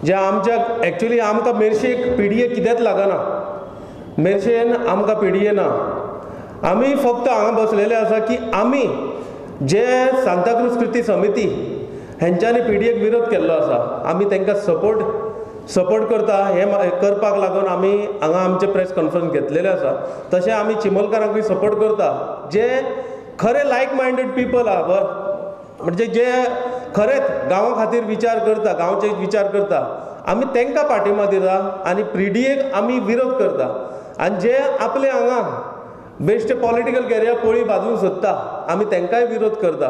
जे आमच्या एक्चुली आमकां मेरशेक P D ए कितेंच लागना, मेरशेन आमकां पी डी ए ना. आमी फक्त हांगा बसलेले आसा की आमी जे सांताक्रूज कृती समिती हेंच्यांनी पी डी एक विरोध केल्लो आसा, आमी तांकां सपोर्ट करता. हें करपाक लागून आमी हांगा आमचे प्रेस कॉन्फरन्स घेतलेले आसा. तशें आमी चिमलकारांकूय सपोर्ट करता, जे खरे लायक मायंडेड पिपल आहा, म्हणजे जे खरेंच गांवा खातीर विचार करता, गांवचे विचार करता, आमी तांकां पाठिंबा दिता आनी पी डी एक आमी विरोध करता. आनी जे आपले हांगा बेश्टे पॉलिटिकल कॅरियर पोळी बाजूंक सोदता, आमी तांकांय विरोध करता.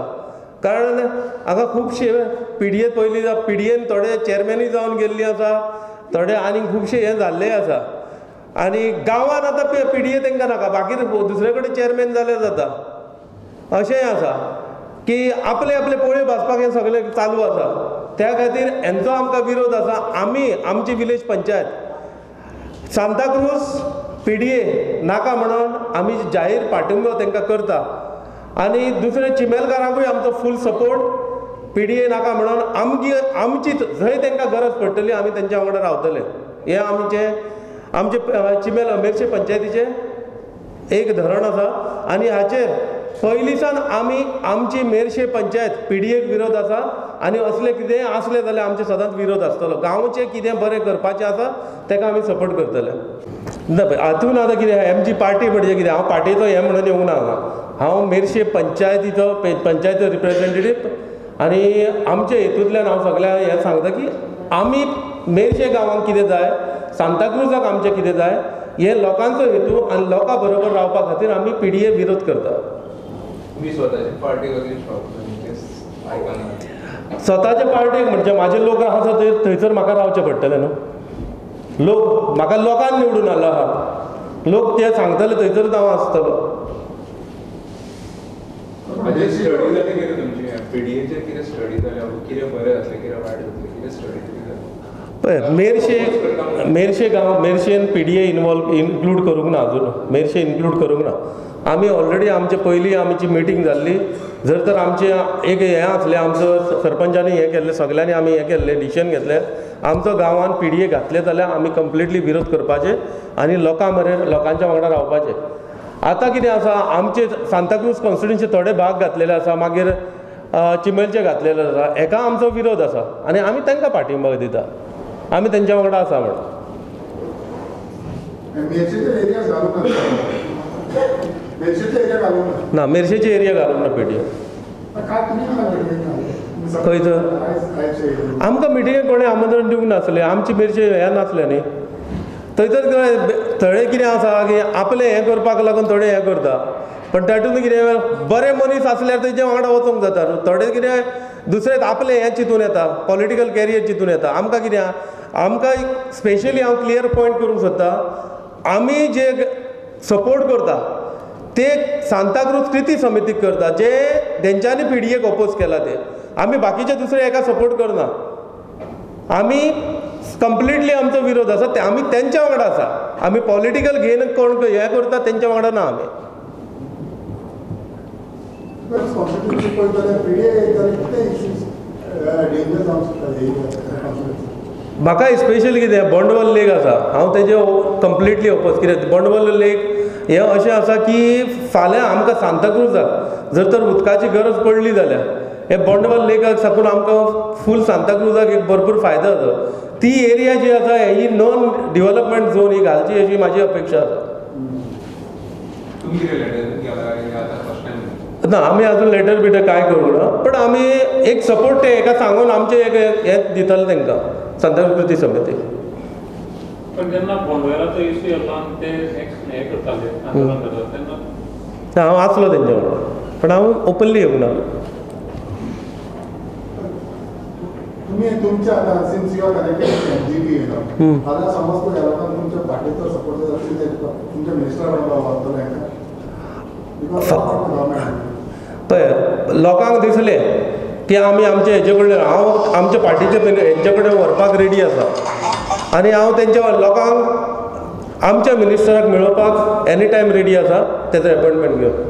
कारण हांगा खुबशे पी डी ए पयलीं पी डी एन थोडे चेअरमॅनूय जावन गेल्ली आसा, थोडे आनीक खुबशे हें जाल्लेय आसा. आनी गांवांत आतां पी डी ए तांकां नाका, बाकी दुसरे कडेन चेअरमॅन जाल्यार जाता. अशेंय आसा की आपले आपले पोळी भाजपाक हें सगळें चालू आसा. त्या खातीर हेंचो आमकां विरोध आसा. आमी आमची village panchayat Santa Cruz P D A नाका म्हणून आमी जाहीर पाठिंबो तांकां करता. आनी दुसरे चिमेलकारांकूय आमचो फूल सपोर्ट, पी डी ए नाका म्हणून आमची आमची जंय तांकां गरज पडटली आमी तेंच्या वांगडा रावतले. हें आमचें आमचे चिमेल मेरशे पंचायतीचें एक धरण आसा. आनी हाचेर पयलींसान आमी आमची मेरशे पंचायत पी डी एक विरोध आसा. आनी असलें कितेंय आसलें जाल्यार आमचें सदांच विरोध आसतलो. गांवचें कितें बरें करपाचें आसा ताका आमी सपोर्ट करतले. ना, हातून आतां कितें आमची पार्टी म्हणजे कितें, हांव पार्टीचो हें म्हणून येवंक ना हांगा. हांव मेरशे पंचायतीचो पंचायत रिप्रेजेंटेटीव आनी आमच्या हेतूंतल्यान हांव सगळ्यांक हें सांगता की आमी मेरशे गांवांक कितें जाय, सांताक्रुजाक आमचें कितें जाय, हे लोकांचो हेतू आनी लोकां बरोबर रावपा खातीर आमी पी डी ए विरोध करता. तुमी स्वताचे पार्टीक अगेन्स्ट रावता तेच आयकना. स्वताचे पार्टीक म्हणजे म्हाजे लोक आसा थंय, थंयसर म्हाका रावचें पडटलें न्हू. लोक म्हाका लोकान निवडून हाडलो आहा, लोक ते सांगतले थंयसरच हांव आसतलो. म्हणजे स्टडी जाली कितें तुमची पी डी एचेर? कितें स्टडी जाल्या? कितें बरें जातलें, कितें वायट जातलें, कितें स्टडी जाली? पळय, मेरशे मेरशे गांव मेरशेन P D A involve include करूंक ना अजून. मेरशे इन्क्लूड करूंक ना. आमी ऑलरेडी आमचे पयलीं आमची मिटींग जाल्ली. जर तर आमचें एक हें आसलें, आमचो सरपंचानी हें केल्लें, सगल्यांनी आमी हें केल्लें, डिसिजन घेतलें, आमचो गांवान पी डी ए घातले जाल्यार आमी कंप्लिटली विरोध करपाचे आनी लोकां मरेन लोकांच्या वांगडा रावपाचें. आतां कितें आसा, आमचे सांताक्रूज कॉन्स्टिट्युन्सी थोडे भाग घातलेले आसा, मागीर चिमेलचे घातलेले आसा. हेका आमचो विरोध आसा आनी आमी तांकां पाठिंबो दिता, आमी तेंच्या वांगडा आसा म्हणून. मेरशेचे एरिया घालूंक ना, मेरशेचे एरिया घालूंक ना. ना, मेरशेचे एरिया घालूंक ना पी डी ए. काय तुमी मिटिंगेक? खंय तर? आयचे. आमकां मिटिंगेक कोणें आमंत्रण दिवंक नासलें. आमची मेरशे हें नासलें न्ही थंयसर. थोडे कितें आसा की आपलें हें करपाक लागून थोडे हें करता, पण तातूंत कितें बरे मनीस आसल्यार तेजे वांगडा वचूंक जाता न्हू. थोडे कितें दुसरें आपलें हें चिंतून येता, पॉलिटिकल कॅरियर चिंतून येता. आमकां कितें आहा, आमकां स्पेशली हांव क्लियर पॉयंट करूंक सोदता, आमी जे सपोर्ट करता ते सांताक्रूज कृती समितीक करता, जे तेंच्यांनी पी डी एक ओपोज केला ते. आमी बाकीचे दुसरे हेका सपोर्ट करना. आमी कंप्लिटली आमचो विरोध आसा ते, आमी तेंच्या वांगडा आसा. आमी पॉलिटिकल घेन कोण हें करता तेंच्या वांगडा ना आमी. कॉन्स्टिट्युन्सी पळयत जाल्यार पी डी ए जाल्यार कितें इश्यूज डेंजर जावंक शकता कॉन्स्टिट्युन्सी? म्हाका स्पेशली कितें बोंडवल लेक आसा, हांव तेजे कंप्लिटली ओपोज. कित्याक बोंडवल लेक हें अशें आसा की फाल्यां आमकां सांताक्रुजाक जर तर उदकाची गरज पडली जाल्यार हे बोंडवल लेकाक साकून आमकां फूल सांताक्रुजाक एक भरपूर फायदो जाता. ती एरिया जी आसा ही नॉन डिवलपमेंट झोन ही घालची अशी म्हाजी अपेक्षा आसा. तुमी कितें लेटर गेला काय आतां फर्स्ट टायम? ना, आमी अजून लेटर बिटर कांय करूंक ना, पण आमी एक सपोर्ट ते हेका सांगून आमचें एक हें दितले तांकां सांताक्रूज कृती समिती. पण जेन्ना बोंडवेलाचो इश्यू येयलो आनी ते हें करताले, आंदोलन करताले तेन्ना? हांव आसलो तेंच्या वांगडा, पण हांव ओपनली येवंक ना. तुमी तुमच्या आतां since you are connected with MGP, आतां समज ह्या लोकांक तुमच्या पार्टीचो सपोर्ट जाय जाल्यार तुमच्या मिनिस्टरा बरोबर वागतलो हेंका because government पळय, लोकांक दिसलें की आमी आमचे हेजे कडल्यान हांव आमच्या पार्टीचे हेंचे कडेन व्हरपाक रेडी आसा आनी हांव तेंच्या लोकांक आमच्या मिनिस्टराक मेळोवपाक एनी टायम रेडी आसा, तेजो एपॉयंटमेंट घेवन.